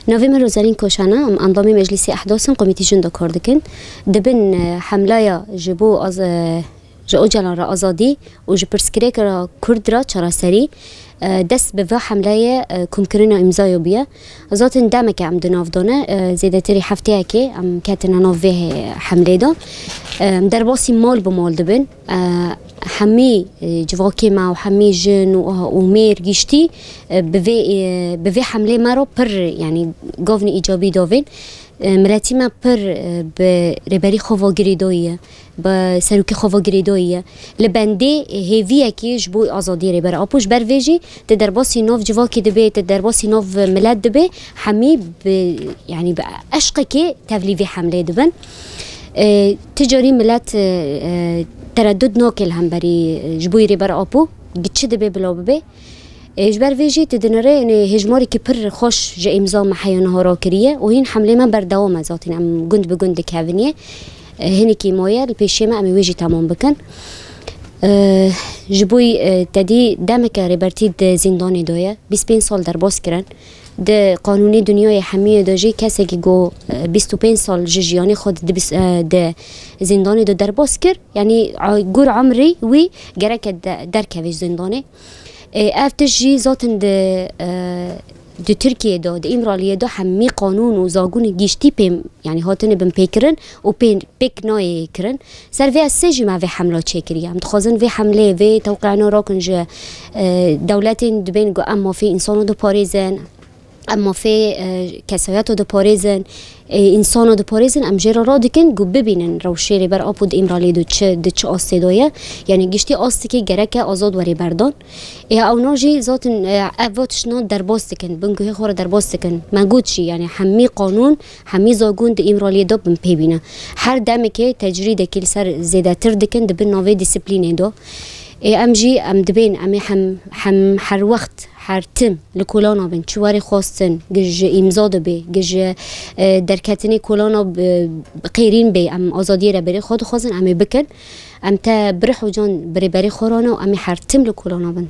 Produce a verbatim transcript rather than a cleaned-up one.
Navê min Rozelîn Koşan e, em endamê Meclîsê Ehdas in, Komîtî Jin de kar dikin. Di bin, e, hemlaya ji bo az-, e, ji Ocalan re azadî û ji pirsgirêk re Kurd re çareserî, e, dest bi va hemleyê, e, komkirina îmzayo bûye. Zaten demeke em di nav de ne, e, zêdetirî hefteyekê em ketine nav vê hemlê de. E, em derbasî mal bi mal dibin. E, hemî, e, civakê me û hemî jin û, û mêr giştî, e, bi vê, e, bi vê hemlê me re pir, yanî, gavnî îcabî davên. E, miletî me pir, e, bi rêberî xwe ve girêdayî ye, bi serokê xwe ve girêdayî ye. Li bendê, e, hêviyekê ji bo azadiyê Rêber Apo, ji ber vê jî tu derbasî nav civakê dibê, tu derbasî nav milet dibê, hemî bi, yanî, bi eşqekê tevlî vê hemlê dibin. E, ti carî milet, e, e, teredud nake li hemberî, e, ji bo Rêber Apo, gi çi dibe bila bibe. E, ji ber vê jî tu dinere, yanî, hêjmarekî pir xweş ji îmza me heye niha rakiriye û hîn hemlê me berdewam e zaten, em gund bi gund dikevin yê. E, hinekî maye li pêşê me, em ê wê jî temam bikin. E, ji bo, e, tedî demeke Rêbertî di zîndanê de ye, bîst pênc sal derbas kirin. Di qanûnê dinyayê hemiyê de jî kesekî ku, e, bîst û pênc sal ji jiyanê xwe di, di, e, di zîndanê de derbas kir, yanî, a, gur emrê wî gereke de-, derkeve ji zîndanê. E, ev tişt jî zaten di, e, di Tirkiyê de, di Îmraliyê de hemî qanûn û zagûnê giştî pêm, yanî, hatine binpêkirin û pê-, pêk nayê kirin. Ser vê esê jî me vê hemla çêkiriye. Em dixwazin vê hemlê, vê tewqeana rakin ji, e, dewletên dibên ku em mafê însana diparêzin, em mafê, e, kesayeta diparêzin, e, însana diparêzin, em jê re radikin ku bibînin rewşê Rêber Apo di Îmraliyê de çi, di çi astê de ye. Yanî giştî astikê gereke azad were berdan. Ê ewna jî zaten, e, ev va tiştna derbas dikin, bin guhê xwe re derbas dikin. Me got jî, yanî hemî qanûn, hemî zagûn di Îmraliyê de bin pê bîne. Her demekê tecrîdekî li ser zêdetir dikin, di bin navê dîsiplînê de. Ê em jî, em dibên, em ê hem, hem her wext, her tim li kolana bin, çi were xwestin, gi ji îmza dibe, gi ji, e, derketinê kolana bi, bi qêrîn bê, em azadiyê Rêberê xwe dixwazin, em ê bikin. Em te bi rih û can bi Rêberê xwe re ne û em ê her tim li kolana bin.